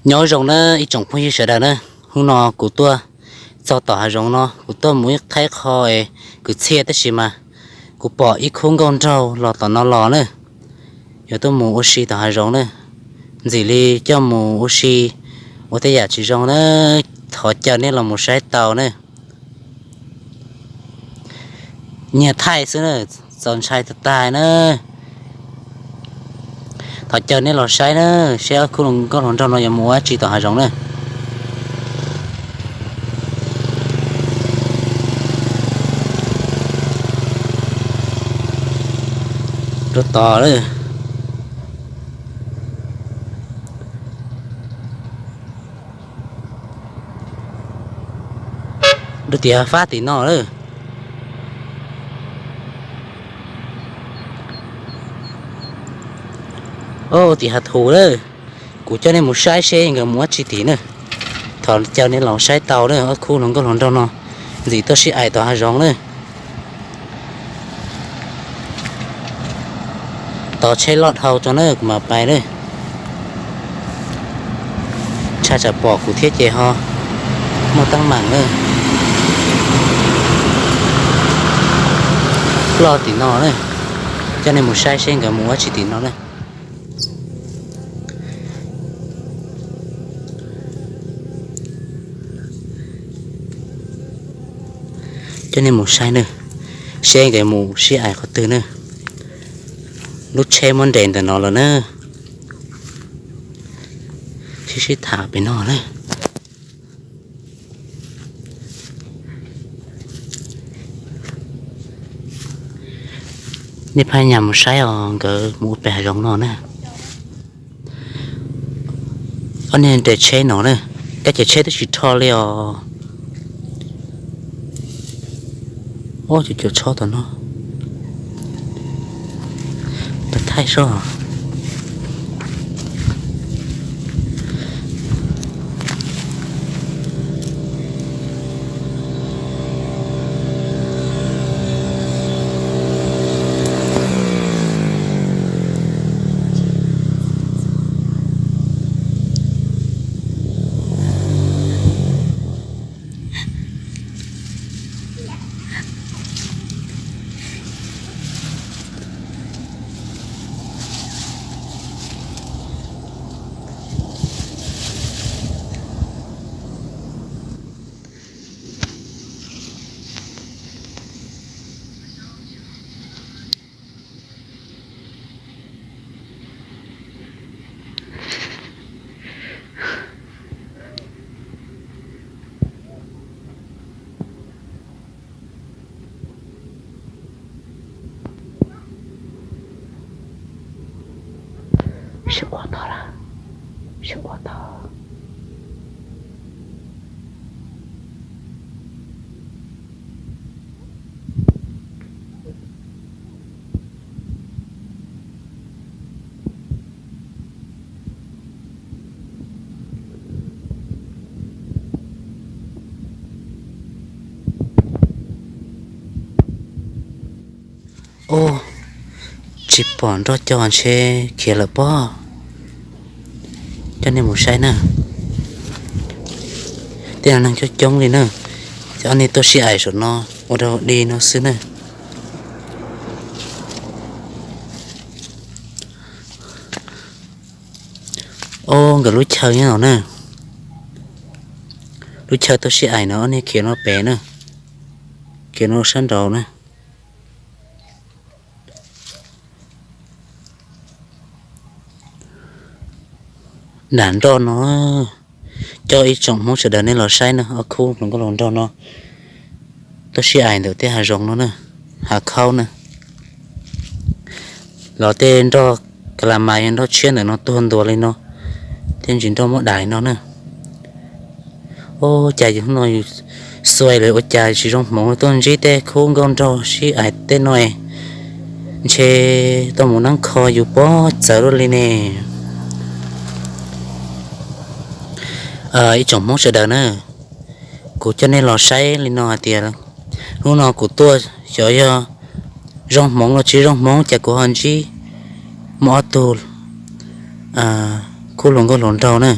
Nyob zoo na ib tsoom phooj ywg sawv daws na, hnub no kuv tuaj txog tom hav zoov no, kuv tuaj mus ib qhib qho es kwv txhiaj tab sis mas kuv pom ib khub nkauj nraug los tom no los na, yuav tuaj mus ua si tom hav zoov na, ntxim li coj mus ua si ua tej yam tsis zoo na, thov caw nej los mus saib tau na. Nyiag thaij xwb na, txaus ntshai tag tag na. Thov caw nej los saib na, saib ob khub nkauj hluas nraug no yuav mus ua dab tsi tom hav zoov na. Rau tod lawm. Dua tias fab tim no lawm. Tim hav thuv lawm. Kuv coj nej mus saib seb nkawd mus ua dab tsi tim na. Thov caw nej los saib tau na, ob khub hluas nkauj hluas nraug no ntxim tuaj sib aim tom hav zoov na. Tos tsheb loj dhau tso na kuv mam pais na. Ntshai tsam pom kuv thiab ces ho muaj teeb meem na. Ploj tim no na. Coj nej mus saib seb nkawd mus ua dab tsi tim no na. Coj nej mus saib na, seb nkawd mus sib aim qhov twg na. Lub tsheb muab nres ntawm no lawm na. Sib sib tham pem no na. Nej phaj nyas mus saib os, nkawd mus ua pem hav zoov no na. Ob niag nres tsheb no na, kab ces tsheb twb tsis rho li os. Ob, cov cov tshob tom no tau thaij soj. Sib ua tog lawm, sib ua tog. Ub, tsis pom nroj coj ntshe khiav lawm pob. Coj nej mus saib na. Tej no neeg coob coob li na. Cov ob niag tuaj sib aim saum no ua dog dig no xwb na. Ob, nkawd lub chaw nyob no na. Lub chaw tuaj sib aim no ob niag khiav no pem na. Khiav no sab nraud na. Nram nroj no, coj ib tsoom Hmoob sawv daws nej los saib na, ob khub hluas nkauj hluas nraug no tuaj sib aim ntawm tej hav zoov no na, hav khaub na. Los tej nroj ka la mas yog nroj tshiab ntawm no tuag ntua li no, tej ntsis nroj muab dam li no na. Ub, cas yus no yus xuas lawm ua cas tsis zoo hmoov tuaj ntsib tej khub nkauj nraug sib aim tej no, ntshe tuaj mus neeb kho yus pob txawv luaj li ne. Ib tsoom Hmoob sawv daws na, kuv coj nej los saib li no hais tias, hnub no kuv tuaj xyov yog zoo hmoov los tsis zoo hmoov cas kuv ho ntsib muaj ob tug khub hluas nkauj hluas nraug na.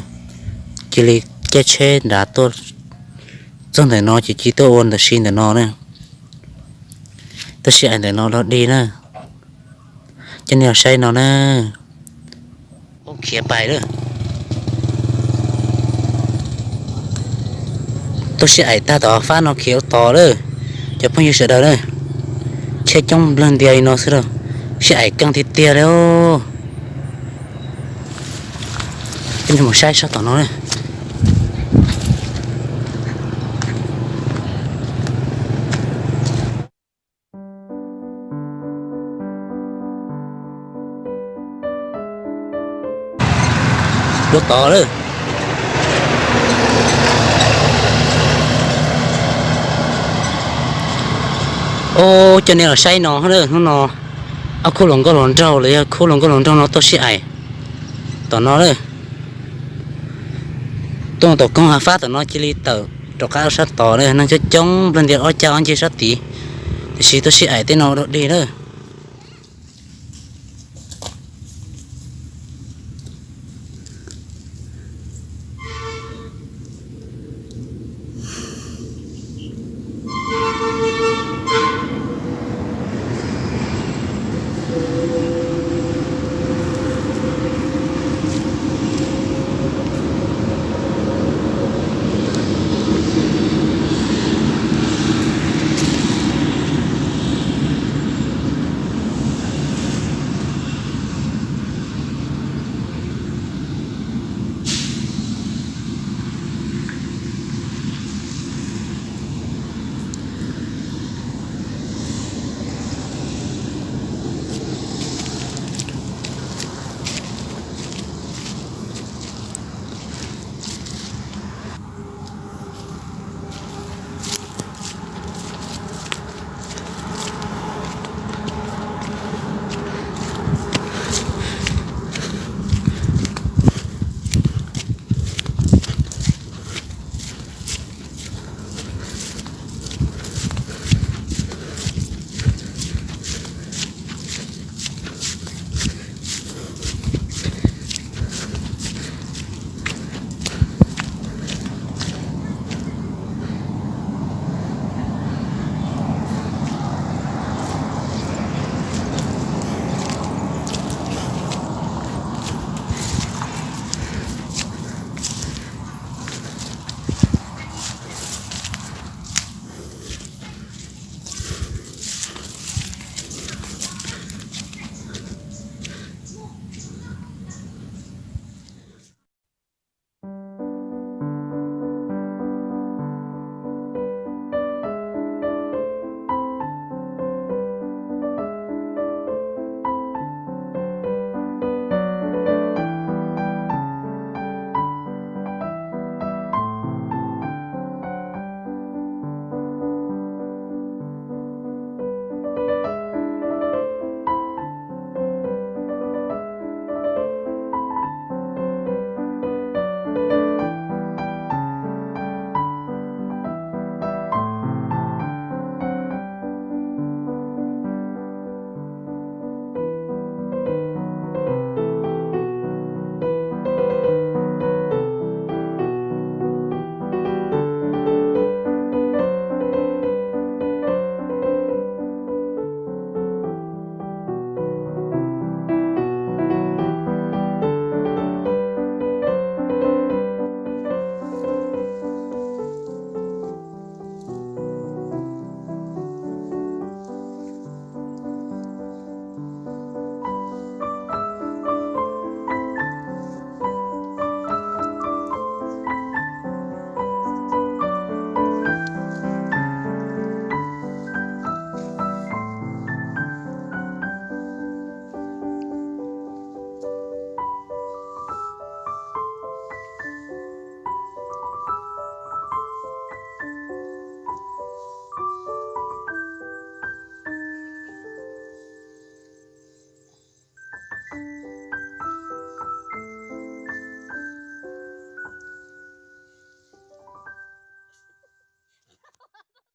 cia li caij tsheb nrad tuaj txog ntawm no ces cia tuaj ua ntawm si ntawm no na. Tuaj sib aim ntawm no dog dig na. Coj nej los saib no na. Ub, khiav pais lawm. Tuaj sib aim tag tom fab no khiav ua tod lawm. Cov phooj ywg sawv daws na, tsheb coob nplawg ntias li no xwb lauj. Sib aim keej tiag tiag li. Coj nej mus saib sab tom no na. Dua tod lawm. Ub, coj nej los saib no na, hnub no ob khub hluas nkauj hluas nraug los yog khub hluas nkauj hluas nraug no tuaj sib aim tom no lawm. Tuaj tom koog hav fab tom no cia li tawm rov qab sab tod na, neeg coob coob nplawg ntias ob cag ob ncig sab tid, tiam sis tuaj sib aim tej no dog dig na.